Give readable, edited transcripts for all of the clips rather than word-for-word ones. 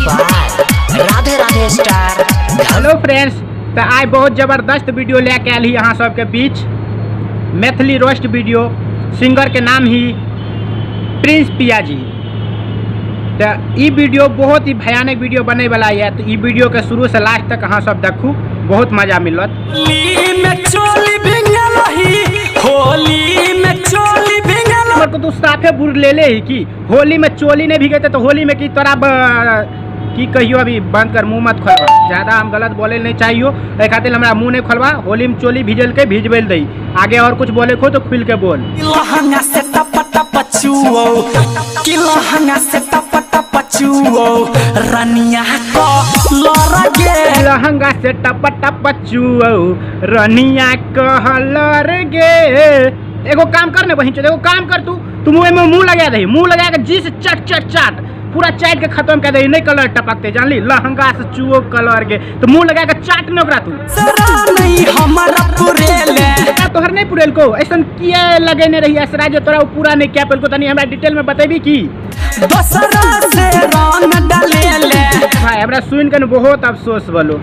By Radhe Radhe star. Hello friends, तो आइ बहुत जबरदस्त वीडियो लए के आयल ही अहाँ सबके बीच। मैथिली रोस्ट वीडियो, सिंगर के नाम ही प्रिंस पिया जी। तो ई वीडियो बहुत ही भयानक वीडियो बने वाला है, तो ई वीडियो के शुरू से लास्ट तक अहाँ सब देखू, बहुत मजा मिलत। होली में चोली भिंगल ही, होली में चोली भिंगल। हमर को तू साफे बुर ले ले ही की होली में चोली नहीं भीगेते तो होली में की तोरा की कहियो। अभी बंद कर, मुंह मत खोलबा, ज्यादा हम गलत बोले नहीं चाहियो, एहि खातिर हमरा मुंह नहीं खोलबा। होली में चोली भिजल के भिजबेल दई, आगे और कुछ बोले को तो खुल के बोल। लहंगा से टप टप चुओ, कि लहंगा से टप टप चुओ, रनिया को लड़ गे। लहंगा से टप टप चुओ, रनिया कहलर गे। एगो काम कर ने बहिन, एगो काम कर, तू तू मुँह में मुँह लगा दही, मुँह लगा के जिस चट चट चाट पूरा चाट के खत्म कर दही, नहीं कलर टपकते जानली। लहंगा से चुओ कलर के तो मुँह लगा के चाट ने ओकरा तू। सरा नहीं हमारा पुरेले। का तोहर नहीं पुरेल को ऐसन किया लगेने रही असरा जो तोरा उ पूरा नहीं किया पेल को, तनी हमरा डिटेल में बतेबी की। दोसरा से रंग डलेले। भाई हमरा सुन के न बहुत अफसोस भलो,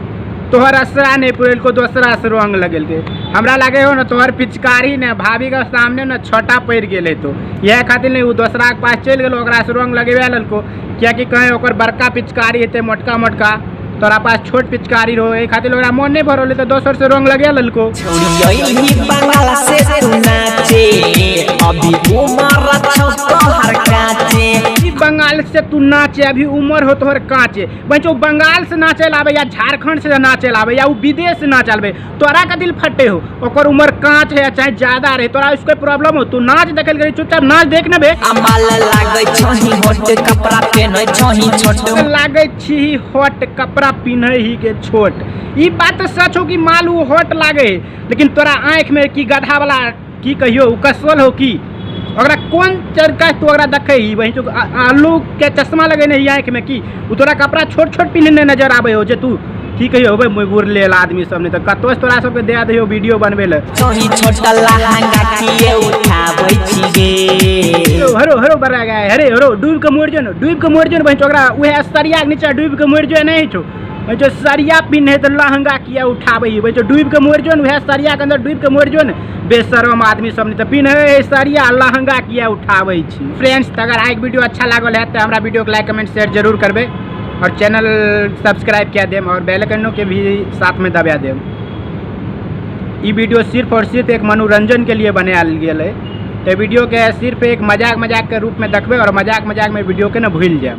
तोहर असरा नहीं पुरेल को दोसरा से रंग लगेल के। हमरा लागे हो न तोहर पिचकारी ने भाभी के सामने न छोटा पड़ गेले, तो यह खातिर नहीं उ दोसरा के पास चलि गेलो, ओकरा से रंग लगेबे लेलको, कियाकि कहीं ओकर बड़का पिचकारी हेतै मोटका मोटका, तोरा पास छोट पिचकारी रहो, एहि खातिर ओकरा मन नहीं भरल तो दोसर से रंग लगे लेलको। छोड़ी बंगाल से तू नाचे, अभी उमर छौ तोहर काचे। ई बंगाल से तू नाचे, अभी उम्र हो तोहर काचे। बच्चो बंगाल से नाचे लाबे या झारखंड से नाचे लाबे या उ विदेश से नाचे लाबे, तोरा का दिल फटे हो, ओकर उम्र कांच है या चाहे ज्यादा रहे, तोरा उसके प्रॉब्लम हो। तू नाच देखल करी, चुपचाप नाच देख ने बे। अमाल लागै छही होट कपड़ा पेनै छही छोट। लागै छी हॉट कपड़ा पिन्है ही के छोट। ई बात तो सच हो कि माल उ हॉट लागे, लेकिन तोरा आँख में की गधा वाला की कहियो उ कसोल हो की ओकरा कोन चरका तू ओकरा देखै ही वही तो आलू के चश्मा लगेने ही आँख में की उ तोरा कपड़ा छोट छोट पिन्हने नजर आबै हो जे तू की कहियो होबै मुगुर लेल आदमी सब नहीं तो कतौ से तोरा सबके दे दियो वीडियो बनबै ले। छही छोट लहंगा किए उठाबै छी गे। हरो हरो बड़ा गया हरे हरो डूब के मरि जो न, डूब के मरि जो न बहिन, ओकरा उहे सरिया के नीचा डूब के मरि जो नहीं छौ। बहिन सरिया पिन्हे तो लहंगा किया उठाबै ही, बहिन डूब के मरि जो न, उहे सरिया के अंदर डूब के मरि जो न। बेशरम आदमी सब नहीं तो पिन्हे सरिया लहंगा किया उठाबै छी। फ्रेंड्स अगर आइ के वीडियो अच्छा लागल है तो हमरा वीडियो के लाइक कमेंट शेयर जरूर करबै और चैनल सब्सक्राइब कए देम और बेल आइकनो के भी साथ में दबा देम। ई वीडियो सिर्फ और सिर्फ एक मनोरंजन के लिए बनायल गेल है, तो वीडियो के सिर्फ एक मजाक मजाक के रूप में देखबै और मजाक मजाक में वीडियो के न भूलि जायब।